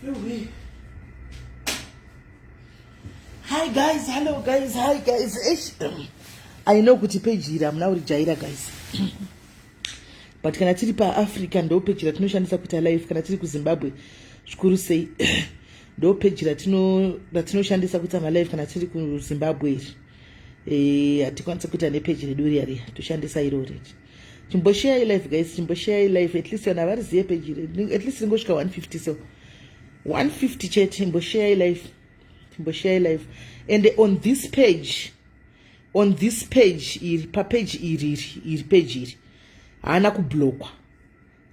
Yuhi. Hi guys, hello guys, hi guys. Eish. I know kuti page iri hamuna kurijaira guys. But kana tiri paAfrica ndo page ratinoshandisa kuita live kana tiri kuZimbabwe zvikuru sei ndo page ratinoshandisa kuita malive kana tiri kuZimbabwe iri. Eh, hatikwanisi kuita nepage redu riya riya toshandisa irori. Chimboshare live guys, chimboshare live at least kana variziye page iri at least ringosvika 150 so. 150 chete chimboshare live. Chimboshare live. And on this page on this page iri papage iri iri iri page iri haana kublokwa.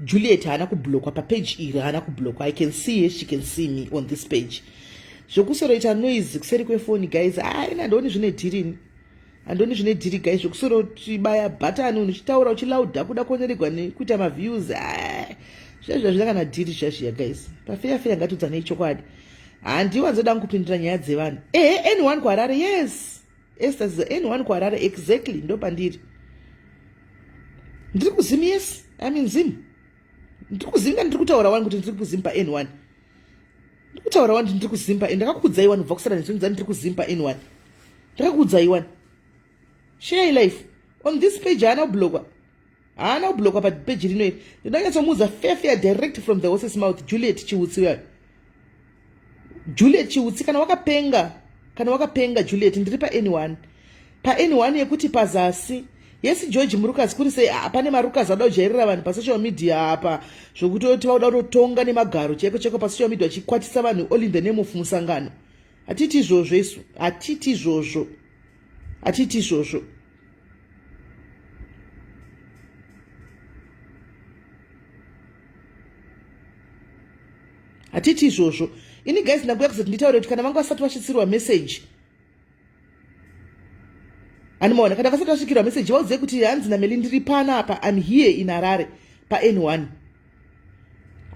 Juliet haana kublokwa papage iri haana kublokwa. I can see her, she can see me on this page. Zvekusoroita noise kuseri kwefoni guys, ah ina handioni zvine dhirini. Handioni zvine dhiri guys zvekusorotibaya button uchitaura uchilauda kuda kuoneregwa nekuita maviews. Ah zvezvo hazvina kana dhiri zvazviya guys. Pafeya feya ngatiudzanei chokwadi. Handiwanzoda kupindura nyaya dzevanhu. Ehe N1 kuHarare yes. Esther N1 kuHarare exactly ndopandiri. Ndiri kuZim yes. I'm in Zim. Ndiri kuZim ndiri kutaura wani kuti ndiri kuZim pa N1. Ndiri kutaura wani ndiri kuZim pa ndakakuudzai wani kubva kusara ndichinzi ndiri kuZim pa N1. Ndakakuudzai wani. Share life. On this page haana kublokwa. Haana kublokwa pa page rino iri. Ndinonyatsomuudza fair fair direct from the horse's mouth Juliet Chiutsi uya. Juliet Chiutsi kana wakapenga kana wakapenga Juliet ndiri pa N1. Pa N1 yekuti pazasi yes George Murukazi kuri sei ah, pane marukazi anoda kujairira vanhu pasocial media apa zvokutoti vauda kutotonga nemagaro chaiko chaiko pasocial media vachikwatisa vanhu all in the name of musangano. Hatiti izvozvo isu. Hatiti izvozvo. Hatiti izvozvo. Hatiti izvozvo. Ini guys ndakuya kuzoti nditaure kuti kana vanga vasati vasvitsirwa message animaona kana vasati vasvikirwa message vaudzei kuti hanzi nameli ndiri pana apa I'm here in Harare pa N1.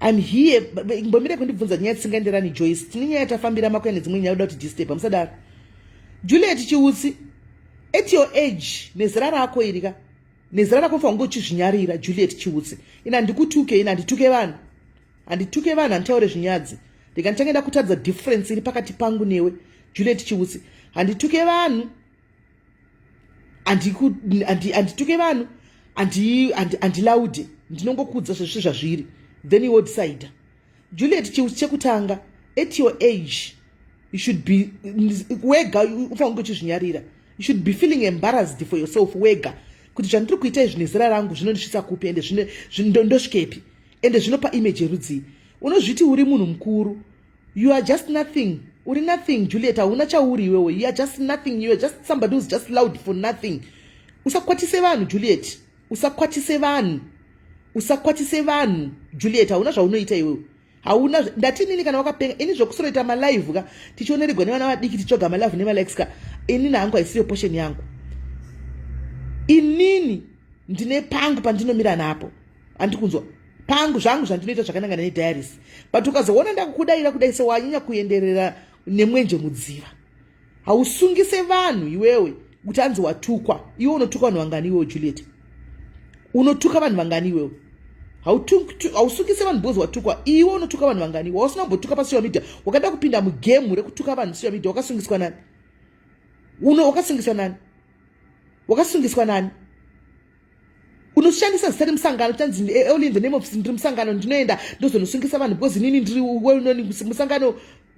I'm here mbomira kundibvunza nyaya dzisingaenderani Joyce. Tine nyaya tafambira makuya nedzimwe nyaya uda kuti disturb musadaro. Juliet Chiutsi at your age nezera rako iri ka nezera rako unofanira kunge uchizvinyarira Juliet Chiutsi. Ina handikutuke ina handituke vanhu. Handituke vanhu handitaure zvinyadzi. Ndika ndichange ndakutaridza difference iri pakati pangu newe Juliet Chiutsi. Handituke vanhu. Handituke vanhu. Handilaude. Ndinongokudza zvese zvazviri. Then you decide. Juliet Chiutsi chekutanga at your age you should be wega ufanira kunge uchizvinyarira. You should be feeling embarrassed for yourself wega kuti zvandiri kuita izvi nezera rangu zvinondisvitsa kupi ende ndosvikepi ende zvinopa image yerudzii. Unozviti uri munhu mukuru. You are just nothing. Uri nothing Juliet, hauna chauri iwewe. You are just nothing. You are just somebody who's just loud for nothing. Usakwatise vanhu Juliet. Usakwatise vanhu. Usakwatise vanhu Juliet, hauna zvaunoita iwewe. Hauna ndati nini kana wakapenga ini zvokusoroita malive ka tichioneregwa nevana vadiki tichitsvaga malove nemalikes ka inini hangu haisiyo portion yangu. Inini ndine pangu pandinomira napo. Andikunzwa pangu zvangu zvandinoita zvakanangana nediaries. But ukazoona ndakukudaira kudai sewanyanya kuenderera nemwenje mudziva. Hausungise vanhu iwewe kuti anzi watukwa. Iwe unotuka vanhu vangani iwewe Juliet? Unotuka vanhu vangani iwewe? Hausungise vanhu because watukwa. Iwe unotuka vanhu vangani? Wausina kumbotuka pasocial media. Wakada kupinda mugame rekutuka vanhu social media wakasungiswa nani? Uno wakasungiswa nani? Wakasungiswa nani? Unoshandisa zita remusangano tanzi only in the name of ndiri musangano ndinoenda ndozonosungisa vanhu because inini ndiri well known musangano.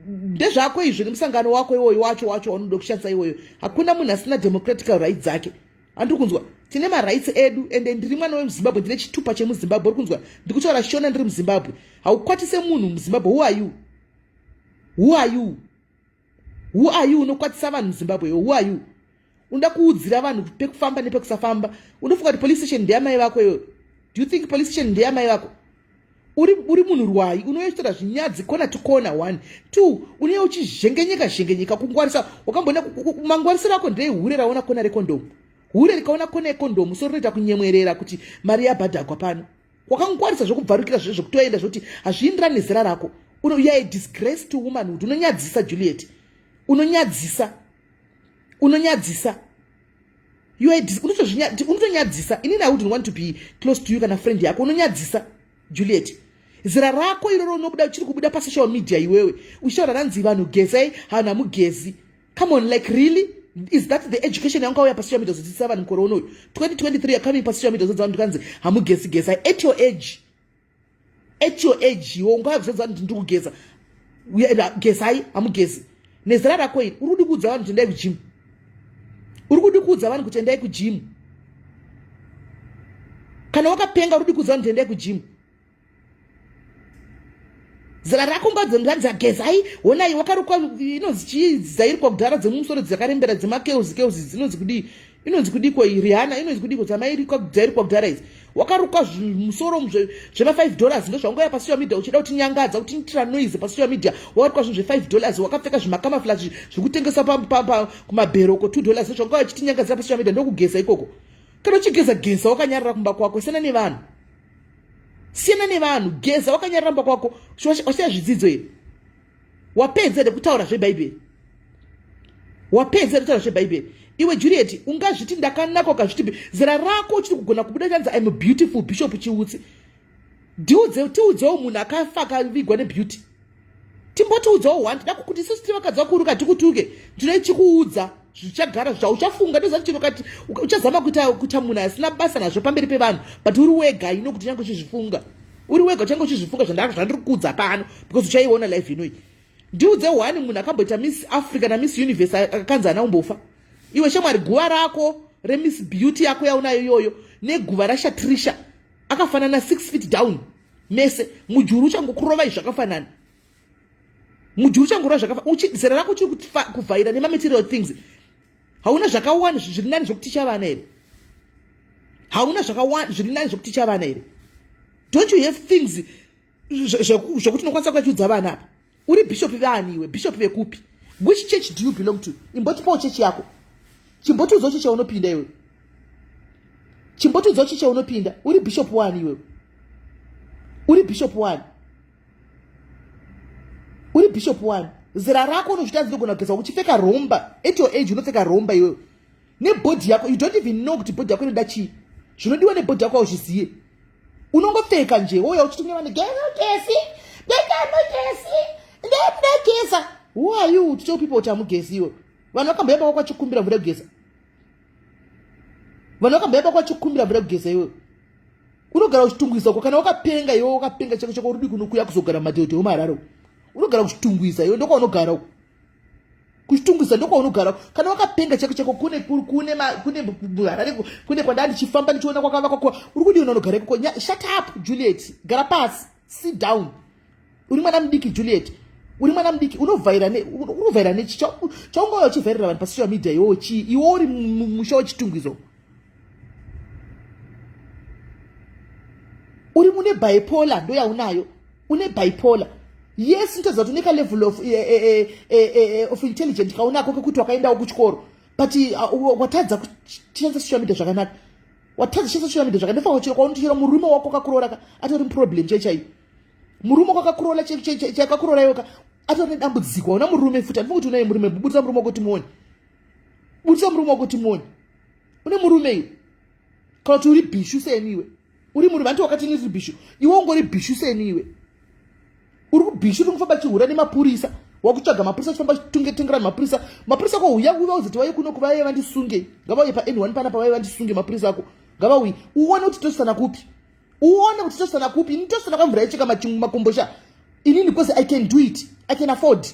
Ndezvako izvo nemusangano wako iwoyo wacho wacho waunoda kushandisa iwoyo. Hakuna munhu asina democratical rights dzake. Handiri kunzwa tine marights edu ende ndiri mwana wemuZimbabwe ndine chitupa chemuZimbabwe. Uri kunzwa ndikutaura Shona ndiri muZimbabwe. Haukwatise munhu muZimbabwe. Who are you? Who are you? Who are you? Unokwatisa vanhu muZimbabwe. Who are you? Unoda kuudzira vanhu pekufamba nepekusafamba. Unofunga kuti police station ndeyamai vako iwewe? Do you think police station ndeyamai vako? Uri munhu rwai unouya uchitora zvinyadzi kona to kona 1 2 unouya uchizhengenyeka zhengenyeka kungwarisa. Wakamboona mangwarisiro ako ndeehure raona kona rekondomu. Hure rikaona kona yekondomu so rinoita kunyemwerera kuti mari yabhadhagwa pano. Wakangwarisa zvekubvarukira zve zvekutoenda zvekuti hazviindirani nezera rako. You are a disgrace to womanhood. Unonyadzisa Juliet. Unonyadzisa. Unonyadzisa. You are unotonyadzisa. Inini I wouldn't want to be close to you kana friend yako. Unonyadzisa Juliet. Zera rako iroro unobuda uchiri kubuda pasocial media iwewe uchitaura ranzi vanhu gezai, hanhu hamugezi. Come on, like really? Is that the education yanga uya pasocial media kuzodzidzisa vanhu mukore unoyu? 2023 you're coming pasocial media kuzodza vanhu kanzi hamugezi, gezai. At your age, at your age iwe ungauya kuzodza vanhu kuti ndiri kugeza, gezai, hamugezi. Nezera rako iri uri kudi kuudza vanhu kuti endai kugym? Uri kudi kuudza vanhu kuti endai kugym? Kana wakapenga, uri kudi kuudza vanhu kuti endai kugym? Zera rako ngadzondanzi agezai. Honai wakarukwa inonzi chii, dzairukwa kudhara dzemumusoro dzakarembera, dzemacurls curls, dzinonzi kudii, inonzi kudiko, Rihanna, inonzi kudiko, dzamairikwa, dzairukwa kudhara idzi. Wakarukwa musoro zvema$5, ndozvaungauya pasocial media uchida kutinyangadza, kutiitira noise pasocial media. Wakarukwa zvinhu zve$5, wakapfeka zvimacamouflage zvekutengesa kumabheroko, $2, ndozvaungauya uchitinyangadzira pasocial media. Ndokugeza ikoko? Kana uchigeza, geza wakanyarara kumba kwako. Siyana nevanhu, siyana nevanhu. Geza wakanyarara kumba kwako. Wasiya zvidzidzo here? Wapedza here kutaura zvebhaibheri? Wapedza here kutaura zvebhaibheri? Iwe Juliet, ungazviti ndakanaka, ukazviti zera rako uchiri kugona kubuda chanzi "I'm beautiful". Bishop Chiutsi, ndiudze, tiudzewo munhu akafa akavigwa nebeauty. Timbotiudzawo one. Tida kuti isusu tiri vakadzi vakuru katikutuke, ndinochikuudza zvichagara zvauchafunga. Ndoziva chiro kati uchazama kuita munhu asina basa nazvo pamberi pevanhu, but uri wega ino kuti unyange uchizvifunga, uri wega uchange uchizvifunga zvandiri kuudza pano, because uchaiona life inoi. Ndiudze one munhu akamboita Miss Africa naMiss Universe akanzi ana umbofa. Iwe shamwari, guva rako reMiss Beauty yako yaunayo iyoyo neguva raShatrisha akafanana 6 feet down mese. Mujuru uchangokurovai zvakafanana, mujuru uchangorova zvakafanana. Zera rako uchiri kuvhaira nemamaterial things. Hauna zvakawanda zviri nani zvokuticha vana here? Hauna zvakawanda zviri nani zvokuticha vana here? Don't you have things zvokuti unokwanisa kuvachiudza vana apa? Uri bishop vaani iwe? Bishop vekupi? Which church do you belong to? Imbotipawo chechi yako. Chimbotiudzawo chechi yaunopinda iwe. Chimbotiudzawo chechi yaunopinda. Uri bishop wani iwewe? Uri bishop wani? Uri bishop wani? Zera rako unozvita dzinogona kugeza uchipfeka romba. At your age unopfeka romba iwewe nebody yako. You don't even know kuti body yako inoda chii, zvinodiwa nebody yako hauzviziye. Unongopfeka nje, wouya uchiti kune vanhu, "Gesi, ndekamugesi, ndemudageza." Who are you to tell people kuti hamugezi iwe? Vanhu vakamboyamba kwachikumbira mvura yekugeza. Vanhu vakamboyamba kwachikumbira mvura yekugeza. Iwe unogara uchitungwiza uko. Kana wakapenga iwe, wakapenga chako chako. Urudi kunokuya kuzogara mumadheodheo muHarare. Unogara kuchitungwiza iwe, ndokwaunogara uko kuchitungwiza, ndokwaunogara. Kana wakapenga chako chako, kune kune kune Harare, kune kwandaa ndichifamba ndichiona kwakavakwa. Uri kudii? Unonogara ikoko. Shut up, Juliet. Gara pasi, sit down. Uri mwana mudiki, Juliet, uri mwana mudiki. Unovhaira, unovhaira nechi chaungauya uchivhairira vanhu pasocial media iwowo chii? Iwo uri musha wechitungwizo, uri mune bipolar, ndo yaunayo. Une bipolar, yes. Nitoziva kuti une kalevel of intelligent kaunako kekuti wakaendawo kuchikoro, but watadza kushandisa social media zvakanaka. Watadza kushandisa social media zvakanaka. Ndofanira chero kwaunotira murume wako kakuroora ka atori muproblem chai chaiyo. Murume wako akakuroora, chakakuroora iwoka atori nedambudziko. Hauna murume futi. Handifungi kuti unaye murume. Budisa murume wako timuone. Budisa murume wako timuone. Une murume iwe kana kuti uri bhishu seni iwe? Uri murume hanti? Wakati niri bhishu, iwe ungori bhishu seni iwe. Uri kubhishu, uri kufamba chihura nemapurisa. Wakutsvaga mapurisa, achifamba chitengera mapurisa. Mapurisa ako uya uva uzoti vauye kuno kuvaive vandisunge. Ngavauye paN1 panapa, vaive vandisunge. Mapurisa ako ngavauye, uone kuti tosana kupi, uone kuti tosana kupi. Ini tosana kwamvura yecheka makumbo sha inini, because I can do it. I can afford,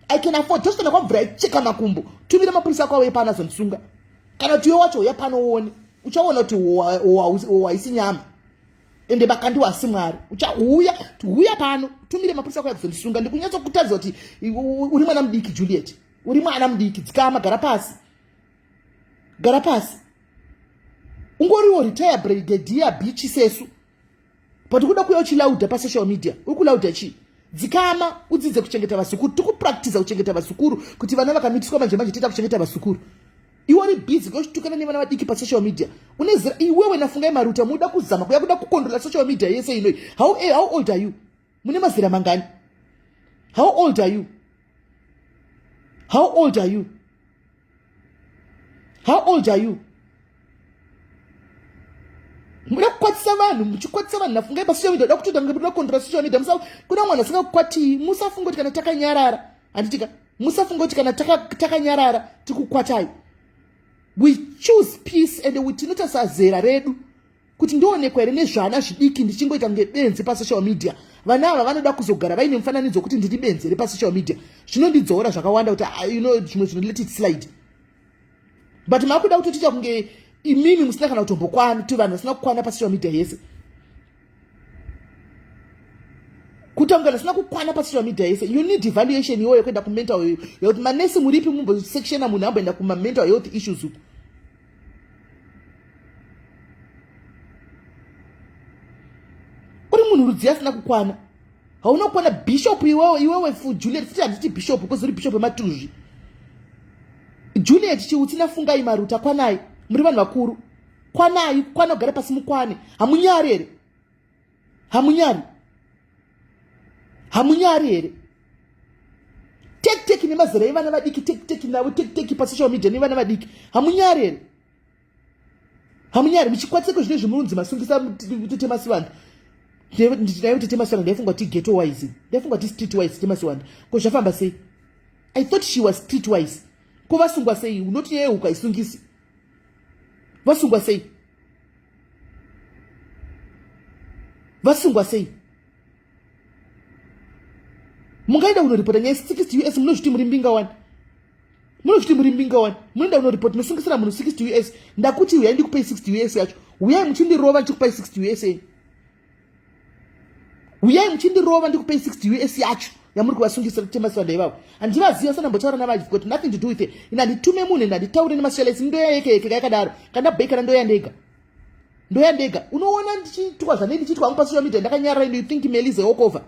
I can afford. Tosana kwamvura yecheka makumbo. Tumira mapurisa ako auye pano azondisunga. Kana kuti iwe wacho uya pano uone. Uchaona kuti haisi nyama, ende Makandiwa asi Mwari. Uchauya, huya pano, tumire mapurisa ako yakuzondisunga. Ndikunyatsokutaridza kuti uri mwana mudiki. Juliet, uri mwana mudiki. Dzikama, gara pasi, gara pasi. Ungoriwo retire brigadier beach sesu, but kuda kuya uchilaudha pasocial media, uri kulaudha chii? Dzikama, udzidze kuchengeta vazukuru. Tikupractiza kuchengeta vazukuru kuti vana vakamitiswa manje manje tiita kuchengeta vazukuru. Iwe uri busy kuchitukana nevana vadiki pasocial media. Une zera iwewe naFungai Maruta muda kuzama kuya kuda kucontrola social media yese inoi. How old are you? Mune mazera mangani? How old are you? How old are you? How old are you? Muda kukwatisa vanhu, muchikwatisa vanhu nafungai pasocial media, uda kutoita kunge muda kukontrola social media. Musa kuna mwana asingakukwatiyi, musafunga kuti kana takanyarara, handitika, musafunga kuti kana takanyarara taka tikukwatai. We choose peace and we tinotarisa zera redu kuti ndionekwa here nezvana zvidiki ndichingoita kunge benzi pasocial media. Vana ava vanoda kuzogara vaine mufananidzo wekuti ndiri benzi here pasocial media. Zvinondidzoora zvakawanda kuti ah, you know, zvimwe zvino let it slide, but makuda kutotiita kunge imimi musina kana kutombokwana, kuti vanhu vasina kukwana pasocial media yese, kuita kunge vasina kukwana pasocial media yese. You need evaluation iwoyo kuenda kumental health. Manesi muripi? Mumbosectiona munhu amboenda kumamental health issues uku. Uri munhu rudzi asina kukwana, hauna kukwana bishop iwewe, iwewe fu Juliet futi, handiti bishop because uri bishop wematuzvi. Juliet Chiutsi naFungai Maruta, kwanai, muri vanhu vakuru, kwanai, kwana kugara pasi mukwane. Hamunyari here? Hamunyari? Hamunyari here? Tek tek nemazera evana vadiki, tek tek navo, tek tek pasocial media nevana vadiki. Hamunyari here? Hamunyari muchikwatisa zvine zvimurunzi masungisa Tete Masiwanda. Ndinayo Tete Masiwanda, ndaifunga kuti ghetto wise, ndaifunga kuti street wise. Tete Masiwanda, ko zvafamba sei? I thought she was street wise. Ko vasungwa sei? Unoti nyaya yehuku haisungisi. Vasungwa sei? Vasungwa sei? Mungaenda kunoripota nyaya 60 US, munozviti muri mbinga wani, munozviti muri mbinga wani, munoenda kunoripota nosungisira munhu 60 US. Ndakuti huyai ndikupei 60 US yacho, huyai muchindirova ndichikupai 60 US yenyu, huyai muchindirova ndikupei 60 US yacho yamuri kuvasungisira. Kutemasiwanda ivavo handivaziva, sanambotaura navo, I've got nothing to do with it. Ina handitume munhu, ende handitaure nemasocialites. Ndoya yeke yeke yakadaro, kandabhekana, ndoya ndega, ndoya ndega. Unoona ndichiitwa zvanei, ndichiitwa hangu pasocial media ndakanyarara, and you think Meli is a walkover.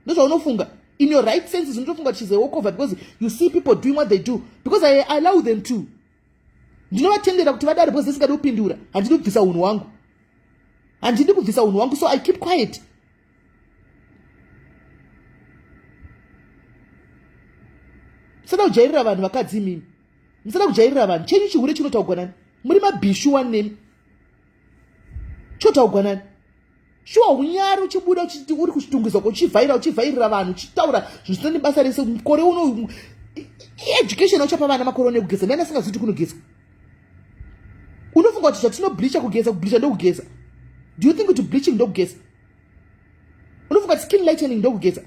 Ndozvaunofunga in your right senses, unotofunga kuti she's a walkover because you see people doing what they do, because I allow them to. Ndinovatendera kuti vadaro because ndisingadi kupindura. Handidi kubvisa unhu hwangu, handidi kubvisa unhu hwangu, so I keep quiet. Musada kujairira vanhu vakadzi imimi, musada kujairira vanhu. Chenyu chihure chinotaugwa nani? Muri mabhishu wani nemi, chotaugwa nani? Shuwa unyari uchibuda uchiti uri kuchitungwiza ko, uchivhaira, uchivhairira vanhu, uchitaura zvisina nebasa rese. Mukore uno education uchapa vana makore ono ekugeza, ndiani asingazivi kuti kunogezwa? Unofunga kuti zvatinobleacha kugeza, kubleacha ndokugeza? Do you think kuti bleaching ndokugeza? Unofunga kuti skin lightening ndokugeza?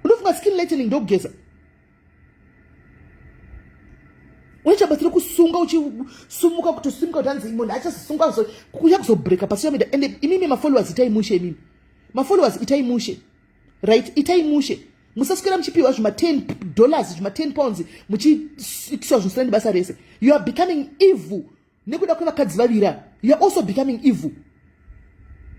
Unofunga skin lightening ndokugeza? Unechabatsira kusunga uchisumuka, kutosimuka kuti hanzi munhu achazosunga kuya kuzobreaka pasocial media. And imimi mafollowers, itai mushe. Imimi mafollowers, itai mushe, right? Itai mushe, musaswera muchipiwa zvima 10 dollars, zvima 10 pounds, muchiitiswa zvinosina nebasa rese. You are becoming evil nekuda kwevakadzi vaviri ava. You are also becoming evil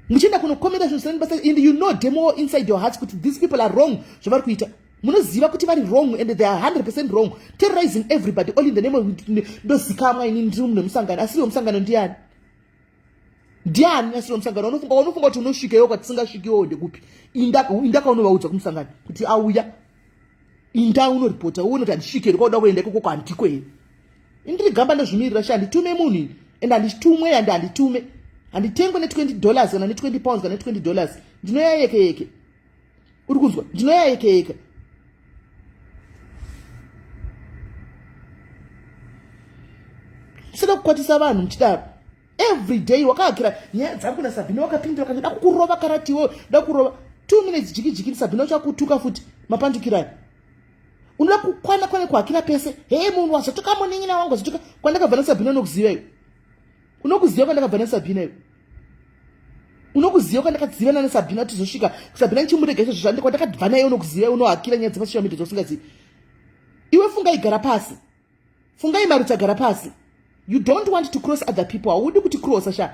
muchienda kunokomera zvinhu zvisina nebasa, and you know demo inside your hearts kuti these people are wrong. Zvavari kuita munoziva kuti vari wrong, and they are 100% wrong, terrorizing everybody all in the name of ndozikamwa ini ndiri munhu wemusangano. Asiri wemusangano ndiani? Ndiani asiri wemusangano? Unofunga kuti unosvika iwo kwatisingasvikiwo ndekupi? Indaka unovaudza kumusangano kuti auya, inda unoripota uone kuti handisvike here kwauda kuenda ikoko, kwandiko here. Indiri gamba, ndozvimirira sha, handitume munhu ini, and handitumwe, and handitume, handitengwe ne20 dollars kana ne20 pounds kana ne20 dollars. Ndinoya yeke yeke, uri kunzwa? Ndinoya yeke yeke. Musada kukwatisa vanhu muchidaro every day. Wakahakira nyaya dzangu naSabhina, wakapindura kati da kukurova karatiwo, da kurova 2 minutes jiki jiki, Sabhina uchakutuka futi mapandukirani. Unoda kukwana kwane kuhakira pese. Hee, munhu wazotuka munin'ina wangu, wazotuka kwandakabva naSabhina. Unokuziva iwe? Unokuziva kwandakabva naSabhina iwe? Unokuziva kwandakadzivana naSabhina tizosvika Sabhina ndichimurega izvozvo zvandi kwandakabva naye? Unokuziva? Unohakira nyaya dzepasocial media dzausingazivi iwe. Fungai, gara pasi. Fungai Marutsa, gara pasi. You don't want to cross other people, haudi kuti crossa sha,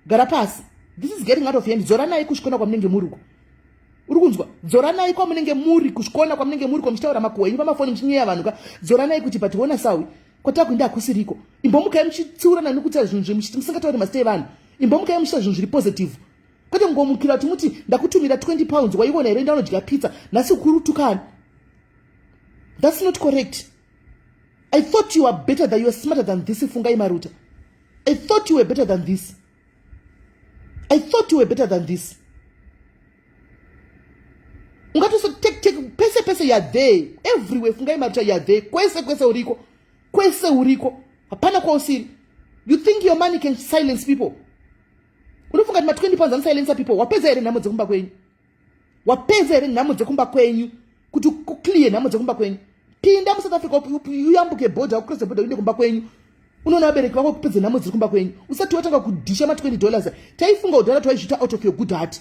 gara pasi. This is getting out of hand. Dzoranai kusvikona kwamunenge muri uko, uri kunzwa? Dzoranai kwamunenge muri, kusvikona kwamunenge muri, kwamuchitaura makuhwa enyu pamafoni muchinyeya vanhu ka. Dzoranai kuti but ona sawi kwatakuenda hakusiriko. Imbomukai muchitsiurana nekuita zvinhu musingatauri mazita evanhu. Imbomukai muchiita zvinhu zviri positive, kwete kungomukira kuti muti ndakutumira 20 pounds, waiona here? Ndaunodya pizza nhasi kurutukani. That's not correct. I thought you are better than, you are smarter than this. Fungai Maruta. I thought you were better than this. I thought you were better than this. Ungatoso take take pese pese you are there everywhere. Fungai Maruta, you are there kwese kwese uriko, kwese uriko, hapana kwausiri. You think your money can silence people? Unofunga kuti ma 20 pounds anosilence people? Wapedza here nhamo dzekumba kwenyu? Wapedza here nhamo dzekumba kwenyu kuti kuclear nhamo dzekumba kwenyu? Pinda muSouth Africa, uyambuke border, ucross border, uende kumba kwenyu, unoona vabereki vako, kupedza nhamo dziri kumba kwenyu usati watanga kudhisha ma20 dollars. Taifunga kudhara twaizviita out of your good heart,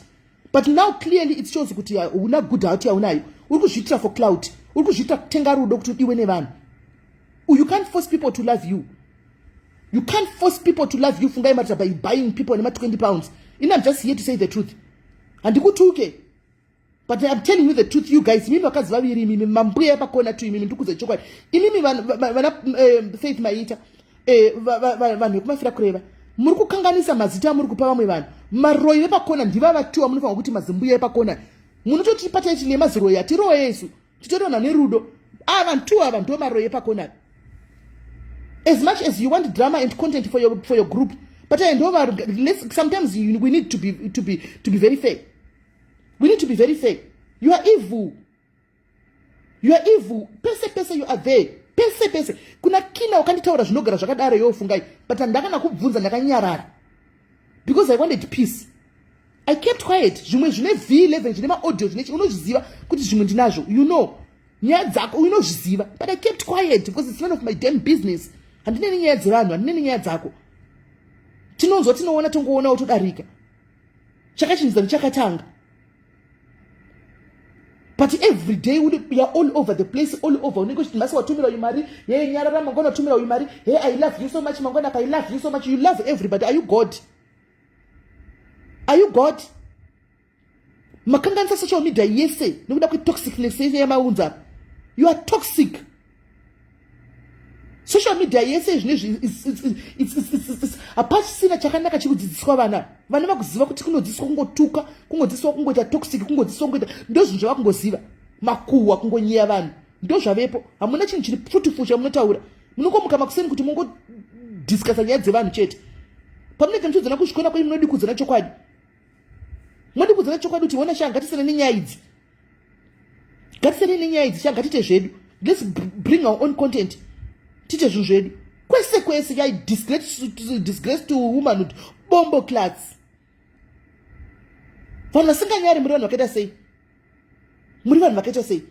but now clearly it shows kuti una good heart yaunayo. Uri kuzviitira for clout, uri kuzviitira kutenga rudo kuti udiwe nevanhu. You can't force people to love you. You can't force people to love you, Fungai Maruta, by buying people nema 20 pounds. In I'm just here to say the truth. Handikutuke, but I'm telling you the truth. You guys, imimi vakadzi vaviri, imimi mambuya epakona tu, imimi ndikuudza chokwadi. Imimi vana Faith Maita, vanhu vekumafira kureva, muri kukanganisa mazita amuri kupa vamwe vanhu. Maroi vepakona ndiva vatiwa munofanira kuti mazimbuya epakona. Munototipa title yemaziroi. Hatiroye isu, titori vanhu vane rudo. Ava ntu ava ndo maroi epakona. As much as you want drama and content for your group, but I know sometimes we need to be very fair. We need to be very fair. You are evil, you are evil. Pese pese you are there, pese pese. Kuna kina wakanditaura zvinogara zvakadaro iwo Fungai, but handakana kubvunza, ndakanyarara because I wanted peace. I kept quiet. Zvimwe zvine v11, zvine maaudio, zvine unozviziva kuti zvimwe ndinazvo, you know nyaya dzako unozviziva, but I kept quiet because it's none of my damn business. Handineni nyaya dzevanhu, handineni nyaya dzako. Tinonzwa, tinoona, tongoonawo, todarika. Chakachinjisa ndichakatanga, but every day you are all over the place, all over. Unenge uchiti masi watumira uyu mari, ye nyarara, mangwana watumira uyu mari, hey, I love you so much, mangwana I love you so much. You love everybody. Are you God? Are you God? Makanganisa social media yese nekuda kwetoxicness yese yamaunza. You are toxic. Social media yese zvinezvi hapasisina chakanaka chiri kudzidziswa vana. Vana vakuziva kuti kunodzidziswa kungotuka, kungodzidziswa kungoita toxic, kungodzidziswa kungoita, ndo zvinhu zvavakungoziva. Makuhwa, kungonyeya vanhu, ndo zvavepo. Hamuna chinhu chiri fruitful chamunotaura. Munongomuka makuseni kuti mungodiscussa nyaya dzevanhu chete. Pamunenge muchiudzana kuzvikona kwenyu, munodi kuudzana chokwadi, modi kuudzana chokwadi kuti ona sha, ngatisane nenyaya idzi, ngatisane nenyaya idzi sha, ngatiite zvedu. Let's bring our own content, tiite zvinhu zvedu. Kwese kwese yai disgrace to womanhood. Bomboclaats, vanhu vasinganyari. Muri vanhu vakaita sei? Muri vanhu vakaita sei?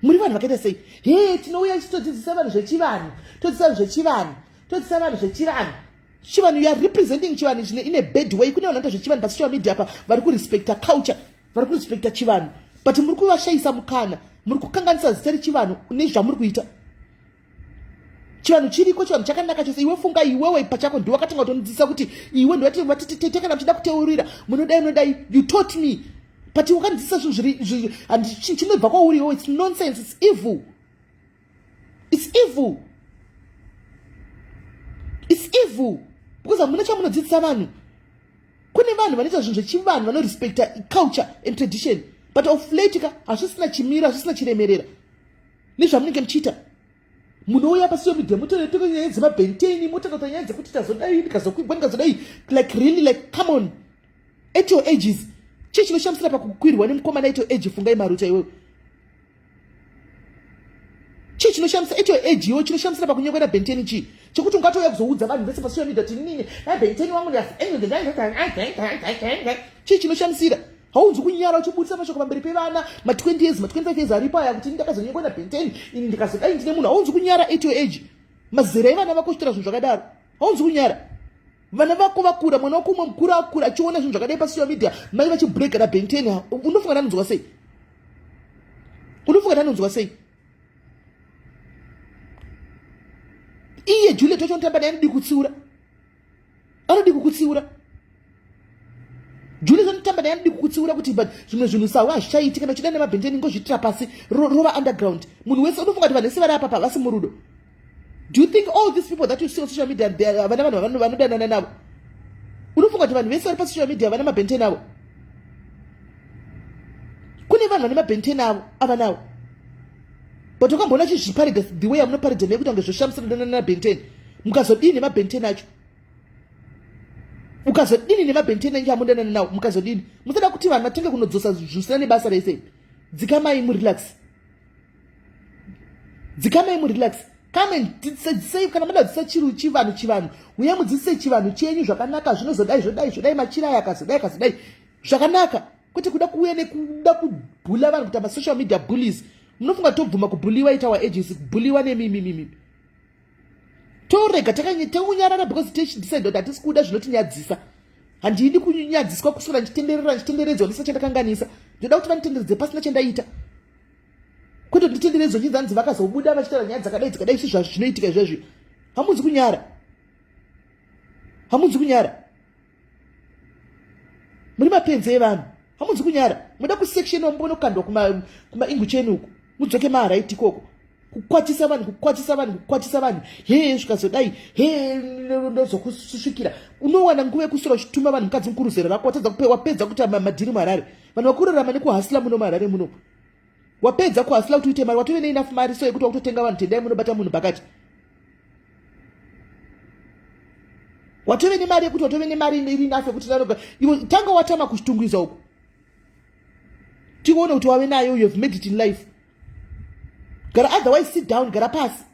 Muri vanhu vakaita sei? He, tinouya ichitodzidzisa vanhu zvechivanhu, todzidzisa vanhu zvechivanhu, todzidzisa vanhu zvechivanhu. Chivanhu, you are representing chivanhu chine in a bad way. Kune vanhu vanoita zvechivanhu pasocial media pa vari kurespecta culture, vari kurespecta chivanhu, but muri kuvashayisa mukana. Muri kukanganisa zita rechivanhu nezvamuri kuita. Chivanhu chiriko, chivanhu chakanaka chose. Iwe funga, iwewe pachako ndiwe wakatanga kutonidzidzisa kuti iwe ndiwatitete kana muchida kuteurira munodai, munodai. You taught me, but wakandidzidzisa zvinhu zviri chinobva kwauri iwewe. It's nonsense, it's evil, it's evil, it's evil, because hamuna chamunodzidzisa vanhu. Kune vanhu vanoita zvinhu zvechivanhu, vanorespecta culture and tradition, but of late ka hazvisina chimiro, hazvisina chiremerera nezvamunenge muchiita. Munouya pasocial media mutoreteko nyaya dzemabhenteni, motakata nyaya dzekuti tazodai, ndikazokwigwa, ndikazodai. Like really, like come on, at your ages, chii chinoshamisira pakukwirwa nemukomana at your age? Fungai Maruta, iwewe, chii chinoshamisa at your age iwe? Chinoshamisira pakunyengwa nabhenteni chii, chekuti ungatouya kuzoudza vanhu vese pasocial media kuti nini nabhenteni wangu? Chii chinoshamisira? Haunzi kunyara uchibudisa mashoko pamberi pevana ma20 years, ma25 years aripo aya kuti ndakazonyengwa nabhenteni ini, ndikazodai, ndine munhu? Haunzi kunyara at your age, mazera evana vako, uchitora zvinhu zvakadaro? Haunzi kunyara? Vana vako vakura, mwana wako umwe mukuru akura achiona zvinhu zvakadai pasocial media, mai vachibrega nabhenteni, unofunga nanonzwa sei? Unofunga nanonzwa sei? Iye Juliet wacho unotamba naye anodi kutsiura, anodi kukutsiura. Juliet anotamba naye anodi kukutsiura kuti but zvimwe zvinhu sawa hazvichaiti. Kana uchida nemabhenteni, ngozviitira pasi, rova underground. Munhu wese, unofunga kuti vanhu vese vari apapa vasi murudo? Do you think all these people that you see on social media vana vanhu vanodanana navo? Unofunga kuti vanhu vese vari pasocial media vana mabhenteni avo? Kune vanhu vane mabhenteni avo ava navo, but ukamboona chizviparidza the way amunoparidza nekuti ange zvoshamisira danana nabhenteni? Mukazodini nemabhenteni acho? Mukazodini nemabhenteni enyu amudanana nawo? Mukazodini? Musada kuti vanhu vatenge kunodzosa zvisina nebasa rese. Dzikamai murelax. Dzikamai murelax. Come and dzidzisei kana mada kudzidzisa chiru chivanhu chivanhu. Uye mudzidzise chivanhu chenyu zvakanaka zvinozodai zvodai zvodai machira aya akazodai akazodai zvakanaka. Kwete kuda kuuya nekuda kubhula vanhu kuita masocial media bullies. Munofunga tobvuma kubhuliwa ita our agency kubhuliwa nemimimimi. Torega takanyarara because tichidecide kuti hatisi kuda zvinotinyadzisa. Handidi kunyadziswa kuswera ndichitenderera ndichitenderedzwa ndisina chandakanganisa. Ndoda kuti vanditenderedze pasina chandaita. Kwete kuti nditenderedzwe ndinzi hanzi vakazobuda vachitaura nyaya dzakadai dzakadai isi zvazvo zvinoitika izvezvi. Hamunzi kunyara. Hamunzi kunyara. Muri mapenzi evanhu. Hamunzi kunyara. Muda kusection wambonokandwa kuma kuma ingucheni uku. Mudzoke maharaiti ikoko. Kukwatisa vanhu, kukwatisa vanhu, kukwatisa vanhu. Hee zvikazodai. Hee ndozokusvikira. Unowana nguva yekuswera uchituma vanhu mukadzi mukuru zera rako watadza kupe wapedza kuita madhiri muHarare. Vanhu vakurarama nekuhasila muno muHarare muno. Wapedza kuhasila kuti uite mari watove neenough mari so yekuti wakutotenga vanhu tendai munobata munhu pakati. Watove nemari yekuti watove nemari iri enough yekuti nanoga iwe tanga watama kuchitungwiza uku. Tione kuti wave nayo you have made it in life. Gara otherwise sit down gara pasi.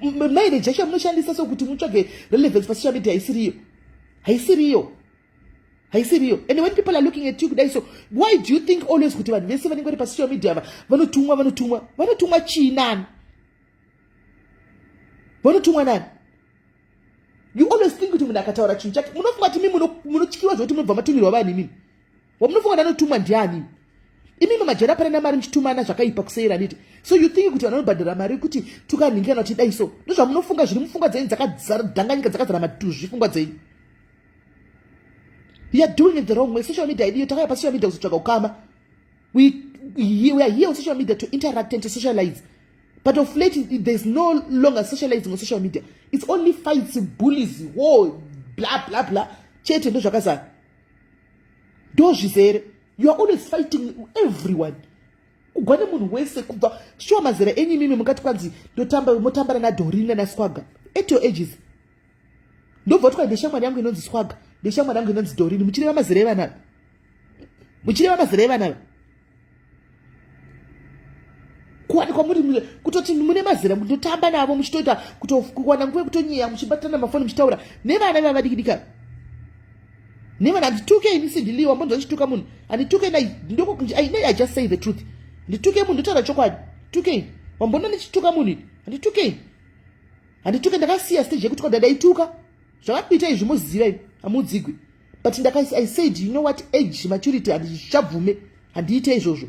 Mileage yacho munoshandisa sokuti mutsvage relevance pasocial media haisiriyo. Haisiriyo. Haisiriyo. And when people are looking at you kudai so why do you think always kuti vanhu vese vanenge vari pasocial media ava vanotumwa vanotumwa vanotumwa chii nani? Vanotumwa nani? You always think kuti munhu akataura chinhu chake munofunga kuti imi munotyiwa zvekuti munobva matumirwa vanhu imimi. Wamunofunga kuti anotumwa ndiani? Imimi majera pane mari muchitumana zvakaipa kuseyera handiti? So you think kuti vanhu vanobhadhara mari kuti tukanhingi kana kuti dai so. Ndozvamunofunga zviri mupfungwa dzenyu dzakazara dhanganyika dzakazara matuzvi pfungwa dzenyu. You are doing it the wrong way. Social media idiyo takauya pasocial media kuzotsvaga ukama. We are here on social media to interact and to socialize. But of late, there's no longer socializing on social media. It's only fights, bullies, war, blah, blah, blah. Chete ndozvakazara. Ndozvizere. You are always fighting everyone. Kugwa nemunhu wese kubva sure mazera enyu imimi mungati kwanzi ndotamba motambana naDorina naSwaga. At your ages. Ndobva kuti ndeshamwari yangu inonzi Swaga, ndeshamwari yangu inonzi Dorine. Muchireva mazera evana ava. Muchireva mazera evana ava. Kuwanikwa muri kutoti mune mazera mutotamba navo muchitoita kuwana nguva yekutonyeya muchibatana mafoni muchitaura nevana vava vadiki dika. Nevana handituke ini sindiliwa mbonzwa ndichituka munhu. Handituke ndoko I just say the truth. Ndituke munhu ndotaura chokwadi. Tuke. Wambona ndichituka munhu ini. Handituke. Handituke ndakasiya stage yekutuka ndaituka. Zvakakuita izvi moziva imi hamudzigwi. But ndaka I said you know what age maturity handichabvume handiite izvozvo.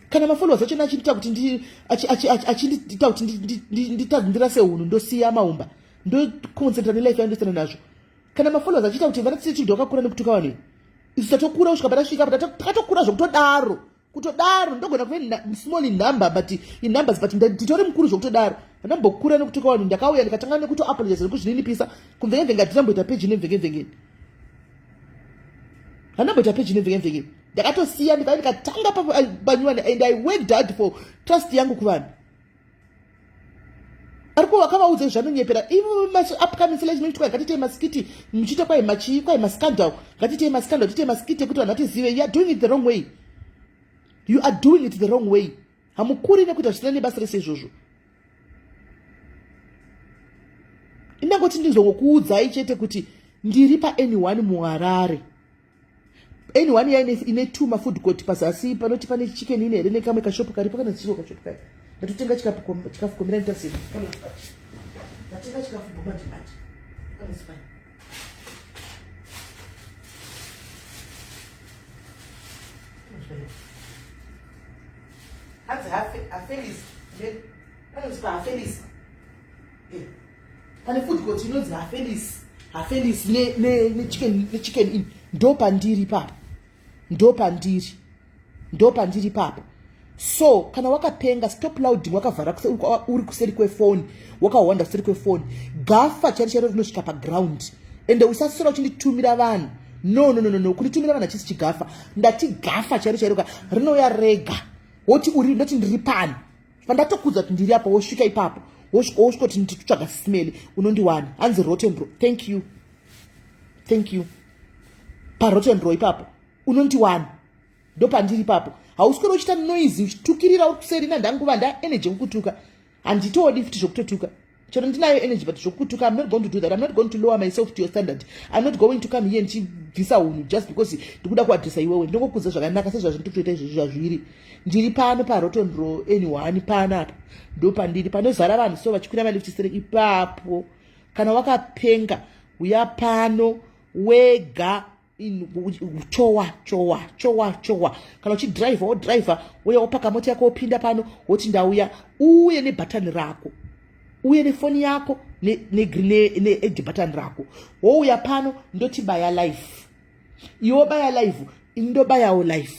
Kana mafollowers acho achindiita kuti ndi achindiita kuti ndirase hunhu ndosiya maumba ndoconcentrate nelife yangu ndosiyana nazvo. Kana mafollowers achiita kuti vana tsitsi wakakura nekutuka vanhu isu tatokura kusvika patasvika apa takatokura zvekutodaro. Kutodaro ndogona kuve small in number but in numbers but nditori mukuru zvekutodaro. Ndambokura nekutuka vanhu ndakauya ndikatanga nekuto apologize nekuzvininipisa kumvenge ndinamboita page nemvenge mvenge. Handamboita page nemvenge mvenge. Ndakatosiya ndikauya ndikatanga panyuwani and I worked hard for trust yangu kuvanhu. Ariko vakavaudza zvanonyepera ivo upcoming selection muchitwa ngatiitei maskiti muchiita kwai machii kwai mascandal ngatiitei mascandal tiite maskiti ekuti vanhu vatizive. You are doing it the wrong way. You are doing it the wrong way. Hamukuri nekuita zvisina nebasa rese izvozvo. Indangoti ndizongokuudzai chete kuti ndiri pa N1 muHarare. N1 iya ine two mafood court pazasi panoti pane chicken ine here nekamwe kashopu karipo kana chiro kashopu kaya. Ndatotenga chikafu komera nditasira. Ndatenga chikafu bomba ndibati. Hanzi hafelis. Panonzi pahafelis. Pane food court inonzi hafelis. Hafelis nechicken in. Ndopandiri ipapo. Ndopandiri. Ndopandiri ipapo. So kana wakapenga stop louding wakavhara uri kuseri kwefoni wakahwanda kuseri kwefoni gafa chairo chairo rinosvika paground ende usasora uchinditumira vanhu. No, no, no, no, no. Kunditumira vanhu hachisi chigafa. Ndati gafa chairo chairo ka rinouya rega. Woti uri ndoti ndiri pano. Pandatokudza kuti ndiri apa wosvika ipapo. Wosvika wosvika kuti ndikutsvaga smell unondiwana. Hanzi rotten bro. Thank you. Thank you. Pa rotten bro ipapo unondiwana. Ndopandiri ipapo. Hauswere uchiita noise uchitukirira uri kuseri nandanguva nda energy yekukutuka. Handitodi futi zvokutotuka. Chero ndinayo energy but zvokutuka I'm not going to do that. I'm not going to lower myself to your standard. I'm not going to come here ndichibvisa hunhu just because ndikuda kuadresa iwewe. Ndinongokudza zvakanaka sezvazviri kutoita izvozvi zvazviri. Ndiri pano paRotten Row N1 panapa. Ndopandiri panozara vanhu so vachikwira malift sere ipapo. Kana wakapenga uya pano wega chowa chowa chowa chowa. Kana uchidriver wodriver uya wopaka mota yako wopinda pano woti ndauya, uye nebhatani rako uye nefoni yako ne-add button rako wouya pano ndoti baya life. Iwe baya live, ini ndobayawo live.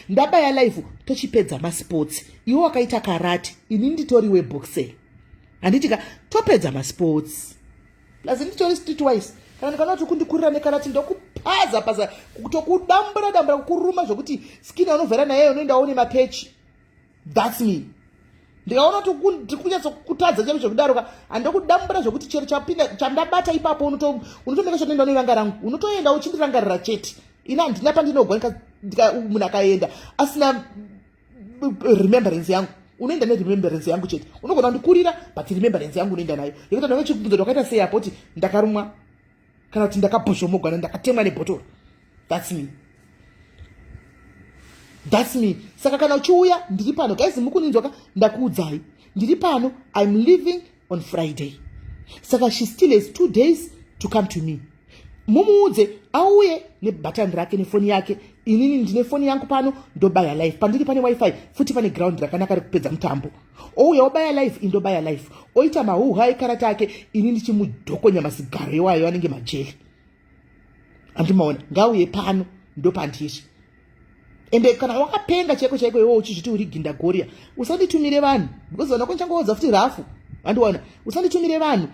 Ndabaya live tochipedza masports. Iwe wakaita karate, ini nditori weboxing. Handiti ka topedza masports. Plus nditori streetwise. Kana ndikaona kuti kundikurira nekarate ndokupaza paza kutokudambura dambura kukuruma zvokuti skin unovhera naye unoenda une mapechi. That's me. Ndikaona kuti ndiri kunyatsokutadza chaiko zvekudaro ka handokudambura zvokuti chero chapinda chandabata ipapo unotomeka chatoenda nevanga rangu unotoenda uchindirangarira chete. Ini handina pandinogwa munhu akaenda asina remembrance yangu unoenda neremembrance yangu chete. Unogona kundikurira but remembrance yangu unoenda nayo yekuti ndanga chikubvunza kuti wakaita sei apo kuti ndakarumwa kana kuti ndakabhozhomogwa ndakatemwa nebhotoro. That's me. That's me. Saka kana uchiuya ndiri pano guys, mukuninzwa ka ndakuudzai ndiri pano. I'm leaving on Friday. Saka she still has 2 days to come to me. Mumuudze auye nebhatani rake nefoni yake. Inini ndine foni yangu pano ndobaya live. Pandiri pane wifi futi pane ground rakanaka rekupedza mutambo. Ouya obaya live, indobaya live. Oita mahuha ekarata ake, ini ndichimudhokonya masigaro iwayo anenge majeli. Andimaona ngauye pano ndopandiri. Ende kana wakapenga chaiko chaiko iwe uchizviti uri gindagoria usanditumire vanhu because vana kwanichangoudza futi rafu. Andiwana usanditumire vanhu.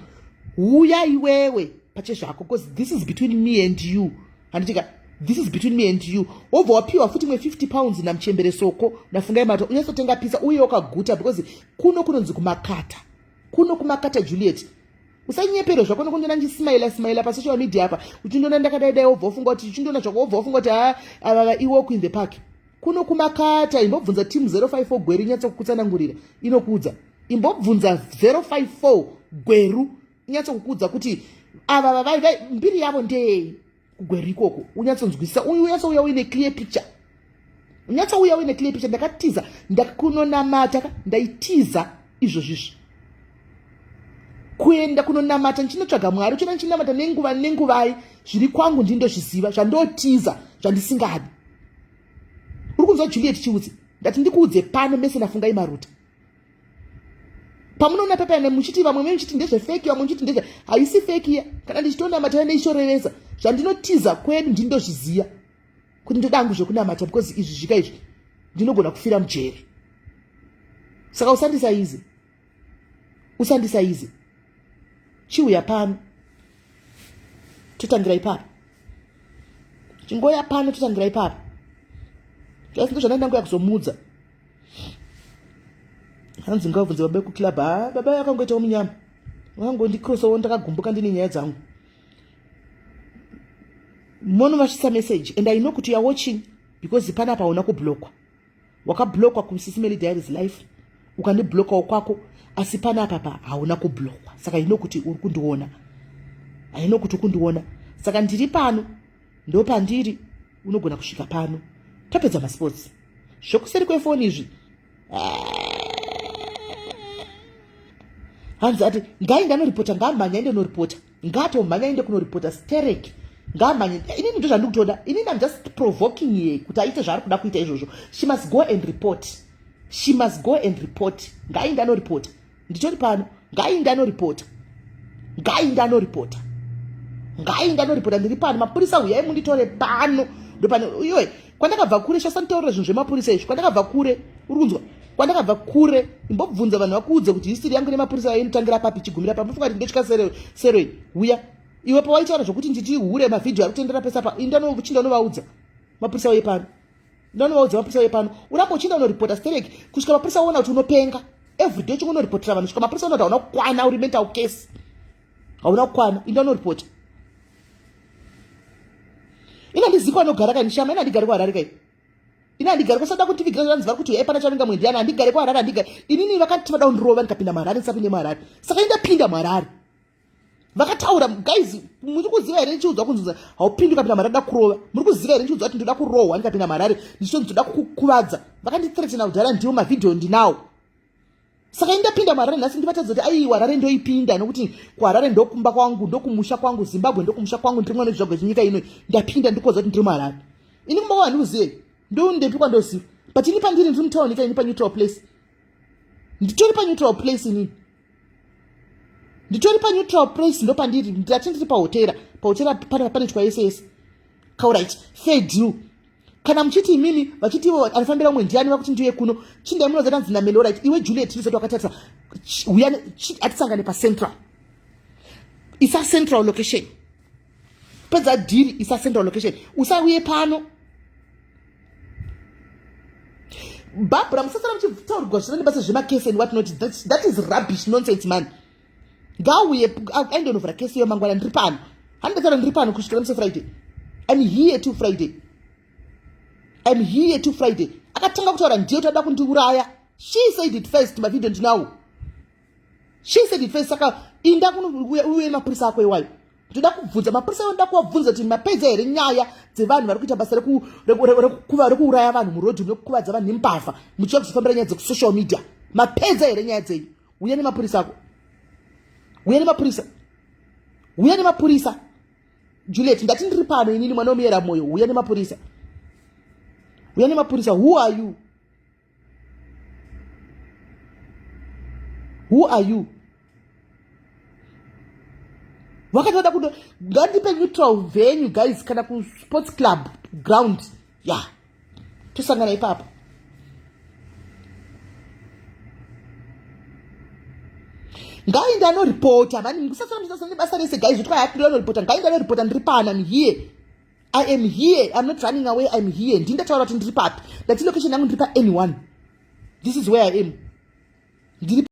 Huya iwewe pachezvako because this is between me and you. Handitika this is between me and you. Wobva wapiwa futi imwe 50 pounds namuchembere soko nafungai mato unyatsotenga pizza uye wakaguta because kuno kunonzi kumakata. Kuno kumakata Juliet. Usanyepero zvako nokundiona ndichismaila smaila pasocial media apa uchindiona ndakadai dai wobva wafunga kuti uchindiona zvako wobva wafunga kuti haa ava iwalk in the park. Kuno kumakata imbobvunza team 054 Gweru inyatsokukutsanangurira inokuudza. Imbobvunza 054 Gweru inyatsokukudza kuti ava vai mbiri yavo ndeyei kuGweru ikoko. Unyatsonzwisisa uyu unyatsouya uine clear picture. Unyatsouya uine clear picture. Ndakatiza ndakunonamata ndaitiza izvozvizvi kuenda kunonamata ndichinotsvaga Mwari uchina ndichinamata nenguva nenguvai zviri kwangu ndindozviziva zvandotiza zvandisingadi. Uri kunzwa Juliet Chiutsi? Ndati ndikuudze pano mese nafungai maruta. Pamunoona pepa muchiti vamwe muchiti ndezvefeki vamwe muchiti ndezve haisi feki iya. Kana ndichitonamata neichorevesa zvandinotiza kwedu ndindozviziva kuti ndoda hangu zvekunamata because izvi zvika izvi ndinogona kufira mujeri. Saka usandisaize. Usandisaize. Chiuya pano. Totangira ipapo. Chingoya pano totangira ipapo. Asi ndozvandanga nguya kuzomudza. Hanzi ngavabvunze baba vekuclub. Ha baba vakangoitawo munyama. Vakangondikrosawo ndakagumbuka ndine nyaya dzangu. Monovasvitsa message and I know kuti you are watching because panapa hauna kublockwa. Wakablockwa kuSisimeli Diaries life ukandiblokawo kwako asi panapa pa hauna kublockwa. Saka I know kuti uri kundiona. I know kuti uri kundiona. Saka ndiri pano ndopandiri unogona kusvika pano. Tapedza masports. Zvokuseri kwefoni izvi. Hanzi ati ngaende anoripota ngaamhanya aende kunoripota. Ngaatomhanya aende kunoripota sterek. Ngaamhanye. Inini ndo zvandikutoda. Inini I'm just provoking ye kuti aite zvaari kuda kuita izvozvo. She must go and report. She must go and report. Ngaende anoripota. Nditori pano. Ngaende anoripota. Ngaende anoripota. Ngaende anoripota. Ndiri pano. Mapurisa huyai munditore pano. Ndopano. Iwe kwandakabva kure shasanditaurira zvinhu zvemapurisa izvi. Kwandakabva kure. Uri kunzwa? Kwandakabva kure. Imbobvunza vanhu vakuudze kuti history yangu nemapurisa inotangira papi ichigumira papi. Unofunga kuti ndotya sero iyi. Huya. Iwe pawaitaura zvokuti nditi hure, mavhidhiyo ari kutendera pese apa, indachinda unovaudza mapurisa uye pano, ndanovaudza mapurisa uye pano, uramba uchienda unoripota stereki kusvika mapurisa oona kuti unopenga. Everyday uchinge unoripotera vanhu kusvika mapurisa oona kuti hauna kukwana, uri mental case, hauna kukwana. Inda unoripota. Ina ndiziko anogara kaini shama, ina handigari kuHarare kai, ina handigari kusada kundivigira zvanzi vari kuti uyai pana Chavinga Mwendiana. Handigare kuHarare, handigare inini. Vakati vada kundirova ndikapinda muHarare, ndisapinde muHarare, saka indapinda muHarare. Vakataura, guys, muri kuziva here ndichiudzwa kunzunza haupindi ukapinda muHarare, da kurova? Muri kuziva here ndichiudzwa kuti ndoda kurohwa ndikapinda muHarare, ndichitonzi ndoda kukuvadza? Vakandithreatena kudhara, ndiwo mavhidhiyo ndinawo. Saka indapinda muHarare nhasi, ndivatadza kuti aiwa, Harare ndoipinda nokuti kuHarare ndokumba kwangu, ndokumusha kwangu, Zimbabwe ndokumusha kwangu, ndiri mwana wezvizvagwa zvenyika ino. Ndapinda, ndikoza kuti ndiri muHarare. Ini kumba kwangu handikuzive, ndondepi kwandoziva, but ini pandiri, ndiri mutauni ka ini, paneutral place, nditori paneutral place inini, nditori paneutral place, ndopandiri. Ndati ndiri pahotera, pahotera panoitwa yese yese. Kauright, fair deal. Kana muchiti imimi vachiti ivo anofambira umwe ndiani, vakuti ndiye kuno chindai munoza tanzi namelo. Right, iwe Juliet, ndizoti wakatarisa, uya atisangane pacentral, isa central location, pedza dhiri, isa central location, usauye pano. Barbara, musasara muchitaurigwa zvisina nebasa zvemakesi and what not. That is rubbish, nonsense man. Ngauye aendonovhura kesi iyo mangwana. Ndiri pano, handidataura, ndiri pano kusvikira musi Friday. I'm here to Friday, I'm here to Friday. Akatanga kutaura ndiyo tada kundiuraya. She said it first, mavhidhiyo ndinawo. She said it first. Saka inda uye mapurisa ako iwayo, ndoda kubvunza mapurisa ayo, ndoda kuvabvunza kuti mapedza here nyaya dzevanhu vari kuita basa rekuuraya vanhu murodhi, nekukuvadza vanhu nembavha, muchiva kuzofambira nyaya dzekusocial media? Mapedza here nyaya dzenyu? Uya nemapurisa ako, uya nemapurisa, uya nemapurisa. Juliet, ndati ndiri pano inini, mwana wemuyera mwoyo. Uya nemapurisa, uya nemapurisa. Who are you? Who are you? Vakati vada kudo, ngandipe neutral venue guys, kana kusports club ground ya yeah. Tosangana ipapo. Ngainde anoripota mani, musasara muchisasa nebasa rese guys. Kuti kwai anoripota, ngainde anoripota. Ndiri pano, I'm here, I am here, I'm not running away, I'm here. Ndindataura kuti ndiri papi, ndati location yangu ndiri pa anyone. This is where I am, ndiri